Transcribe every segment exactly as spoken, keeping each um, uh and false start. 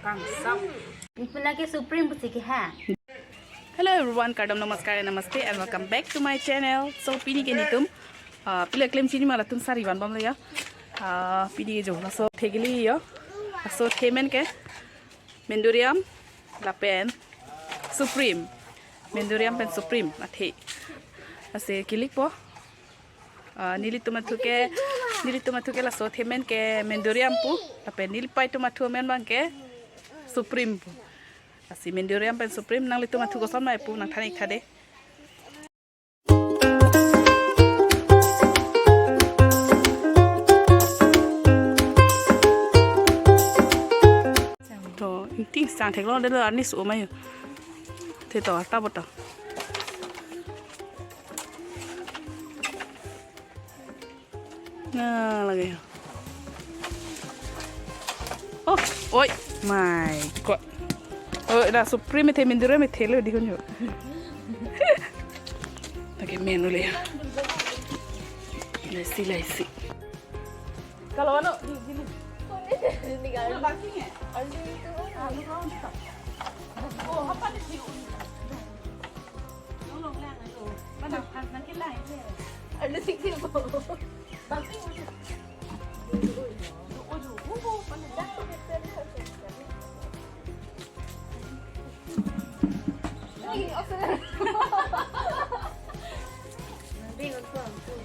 Kangsam. Ipuna ke Supreme pusi ke ha. Hello everyone, kardom, namaskar, namaste and welcome back to my channel. So pini ke netum, uh, pila klem chini ma latum sari vanbom lo ya. Uh, pini ke jo laso the kali yo. Laso the men ke Menduriam lapen Supreme. Menduriam pen Supreme athe. Lasi kilikpo. Ah, nelitum athu ke, nelitum athu ke laso the men ke Menduriam pu, lapen neli pei atum athu amen abang ke Supreme pu. Lasi Menduriam pen Supreme nanglitum athu koson ma pu nangthan ik tha dei. To, ingting sang theklong detlo, arni su mai. Te to, ta bo to. Na, lagi. Oh, oi, my God. Oh, dah Supreme the, Menduriam the lo di hunyo. Lagi menu le. Lasi, lasi. Kalau ano, di, di, di. Ini kan. Udah banting ya? Aduh, itu. Anu kau ni. Oh, apa ni si? Anu sik sik ko.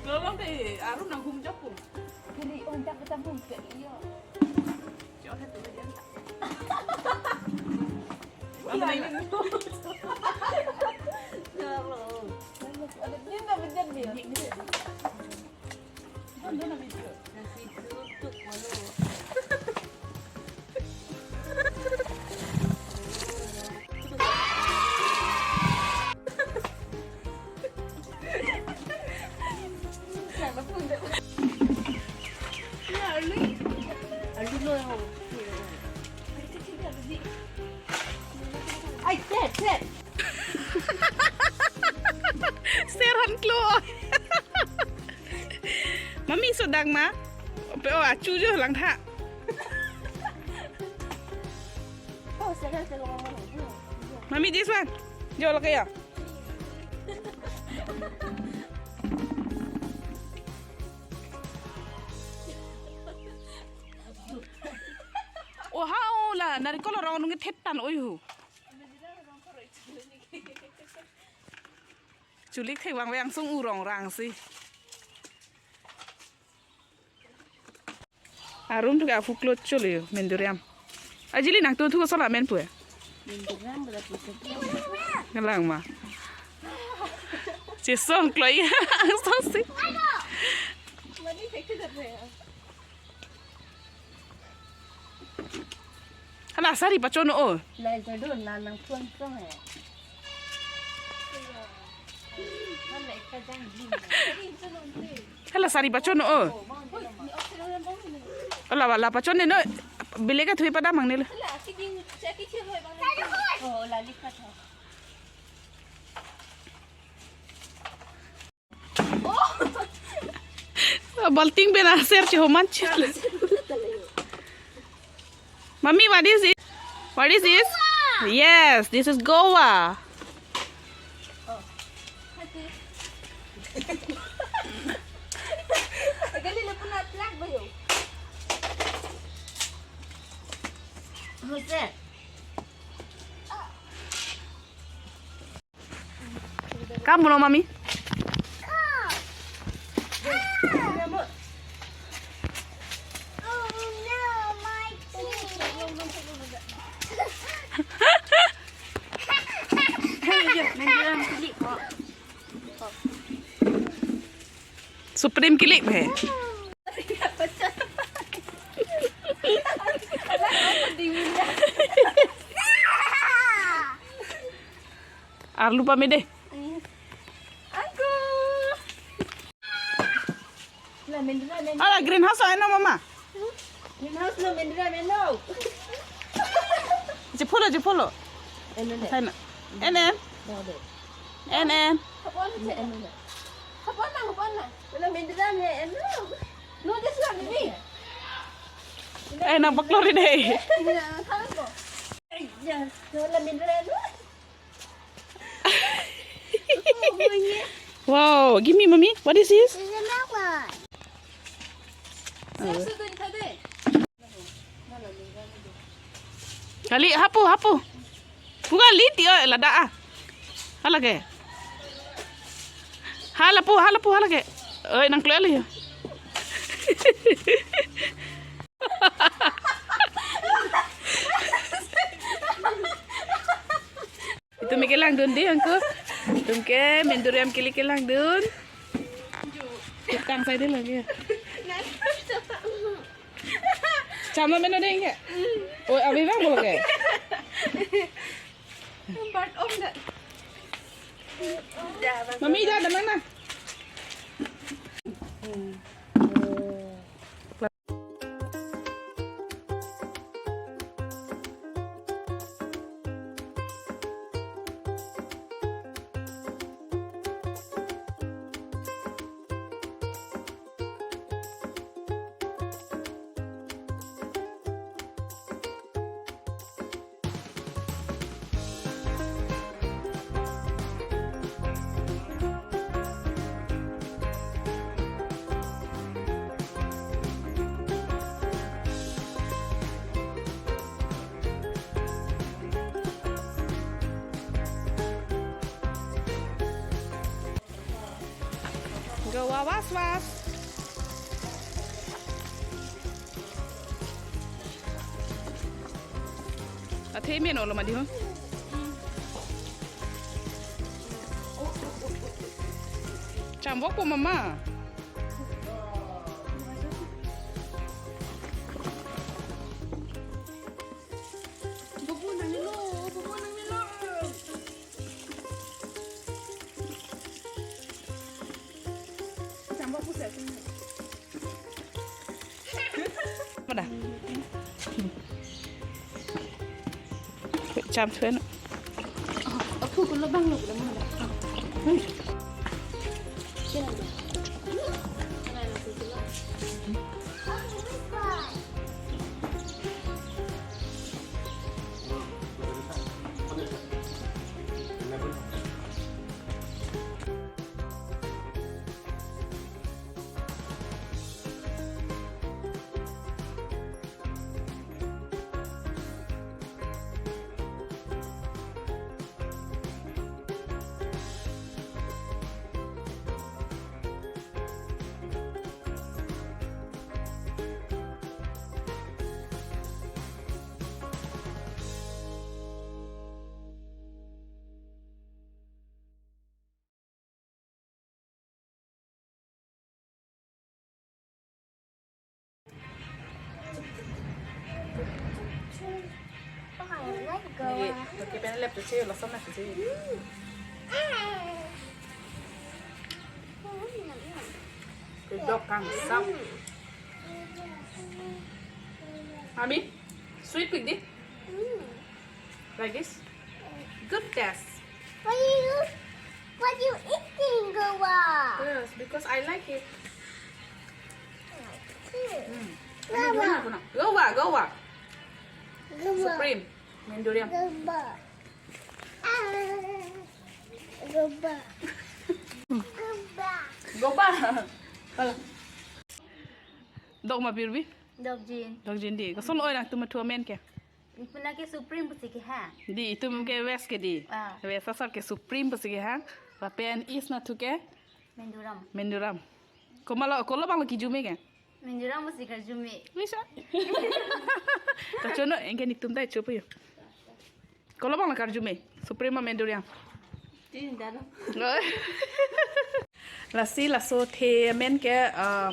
Lolong dei, arum nang hum japo. Jadi, oh, jak kita hum ke iyo. Ai, tet, tet. Ser han klo. Mami so dang ma. Pe o achu jo lang tha. Oh, ser han klo. Mami, this one. Jo lake ya. Oh, ha, oh, la, narikol arong nungke thetan, oi hu. Chulik thek vang vang sung urong rang si. Arum tu ka fu klot chole Menduriam. Ajili nangtum thu koson amen pu. Menduriam berarti. Ngelang ma. Chesong kloi. Song si. Hala sari pachon o. Lai jadon na nang phone song hai. Hala sari pachon o. Hala wala pachon ne no. Bile ka thui pada mang ne lo. Oh, la likha tha. Balting pen aser chehoman chit. Mami, what is it? What is this? Yes, this is guava. Who's that? Kamu no, Mami? Supreme kilik he. Arlu pame dei. Angku. Ala greenhouse lo eno mama. Greenhouse lo Menduriam eno. Jepolo, jepolo. Eno ne. Sana. Enen. Enen. Hapon na, hapon na. Wala Menduriam he eno. No, this one, me. Eh, nang paklori dei. Ina, kamu ko. Wow, give me, mommy. What is this? Kali, hapu, hapu. Puga liti, oi, lada ah. Hala ke. Hala pu, hala pu, hala ke. Oi, nang kloi ali. Itum ke langdun dei, angko. Itum ke menduriam kili kelangdun. Tukang saya dei lagi. Chama meno dei ke. Oh, abi bang bolo ke. Part of that. Mami, dah, dah mana? Go wa was was. Athe men olo madi ho. Chambok po mama. Bubu nang nilo, bubu nang nilo. Chambok pusi. Mana? Cham thuen. Aku kulo bang lo kulo mana? Oh, I like Goa. Oke, pen lep tuche, lason na tuche. Kedok kangsam. Mami, sweet pik dei. Like this. Good taste. What you, what you eating, Goa? Yes, because I like it. Hmm. Goa. Goa, Goa. Goa. Supreme. Menduriam. Goa. Ah. Goa. Goa. Goa. Hala. Dok ma birbi? Dok jin. Dok jin dei. Koson oi nangtum athu amen ke? Puna ke Supreme pusi kehang. Dei, itum ke West ke dei. Ah. West asar ke Supreme pusi kehang. Lapen East nathu ke? Menduriam. Menduriam. Komatlo, kolo abang lo kijume ke? Menduriam pusi karjume. Bisa. Kachono, anke netum ta chopo yo. Kolo abang lo karjume? Supreme ma Menduriam? Tin dano. Lasi laso athe amen ke, ah,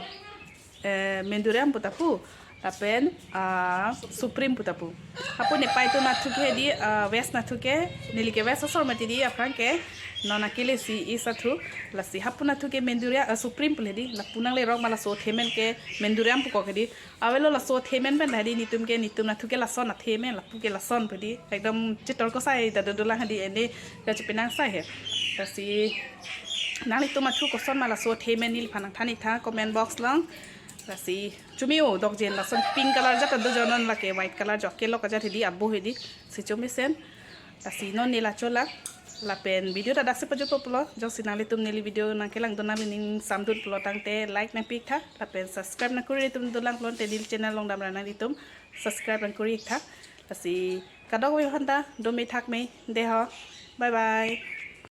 eh, Menduriam pu ta pu, lapen, ah, Supreme pu ta pu. Hapu ne pai atum athu ke dei, ah, West nathu ke, neli ke West asor mati dei, aphrang ke non akele si East athu. Lasi hapu nathu ke Menduriam, ah, Supreme pu le dei, lapu nanglerok ma laso athe amen ke Menduriam puko ke dei. Avelo laso athe amen pen dei, netum ke, netum nathu ke lason athe amen, lapu ke lason pu dei. Ekdom chitor ko sai ta dolang dei, ene kachepenang sai he. Lasi nanglitum athu koson ma laso athe amen neliphan nangthan ik tha comment box along. Lasi chumi o dokjen, lason pink color ajat ta do jo, non lake white color jo kelok ajat hedi, abo hedi, si chumi sen. Lasi non neli la chola. Lapen video ta daksi pajutpo pulo, jongsi nanglitum neli video nangkelang dun nanglining samdun pulo tangte like nangpi-ik tha. Lapen subscribe nangkuri itum dolang pulote neli channel along damra nanglitum subscribe nangkuri-ik tha. Lasi kadokave aphanta dome thakme deho. Bye bye.